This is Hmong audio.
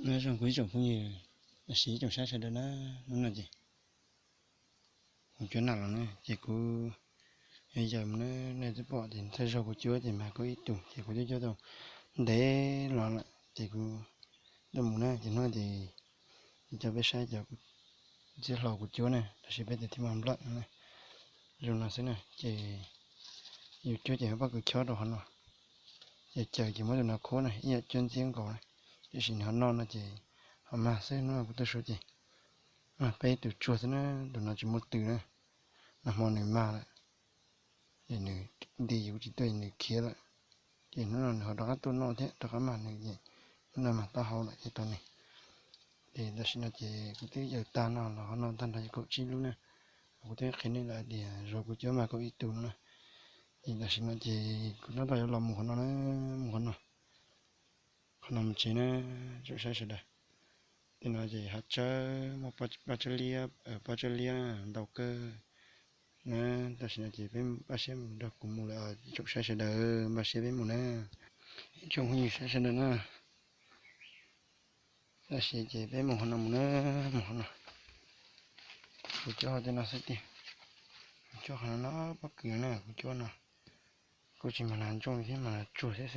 Nyob zoo kuv ib tsoom phooj ywg, los sis ib tsoom saib sawv daws na, hnub no ces kuv cuab nam los na ces kuv yuav yaws mus na, nej twb pom ces thawj zaug kuv cuab ces mag kuj ib tug ces kuv twb cuab tau ntev los lawm ces kuv tuaj mus na ces hnub no ces kuv coj peb saib cov txiv hlau kuv cuab na, los sis peb tias thib maj nplawm no na. Zoo no xwb na ces yus cuab ces muab pob kws chob rau qhov no, ces caws ces muab tus no khuab na ib yam cuab ntxiab nkaus na, tiam sis nws ho noj no ces ho mag xwb. Hnub no kuv tuaj suav ces mag peb tus tsuag xwb na, tus no tsis muaj tw na, nag hmo nws mag lawm, nws nti kuv tsis tuaj nws khiav lawm, ces hnub no nws ho rov qab tuaj noj thiab rov qab mag nws ces hnub no mag taub hau lawm ces tau nws. Ces tam sim no ces kuv twb yaws tag no los qhov no tag nrho yog kaum tsib lub na, kuv twb qhia nej lawm tias zaum kuv cuab mag kuj ib tug no na. Ces tam sim no ces kuv tab tom yuav los mus qhov no na, mus qhov no, qhov no mus tsev na, tsoom saib sawv daws. Tej no ces hav tsawb muaj pob tsawb liab, pob tsawb liab ntau kawg na. Tam sim no ces peb pab siab nrog kuv mus lawm tsoom saib sawv daws, npaj siab peb mus na. Ib tsoom phooj ywg saib sawv daws na, tam sim ces peb mus qhov no mus na, mus qhov no. Kuv cuab hauv tej no xwb tiag, kuv cuab qhov no no pob kws na, kuv cuab no kuj tsis mag nas ntsooj li thiab, mag nas tsuag xwb xwb.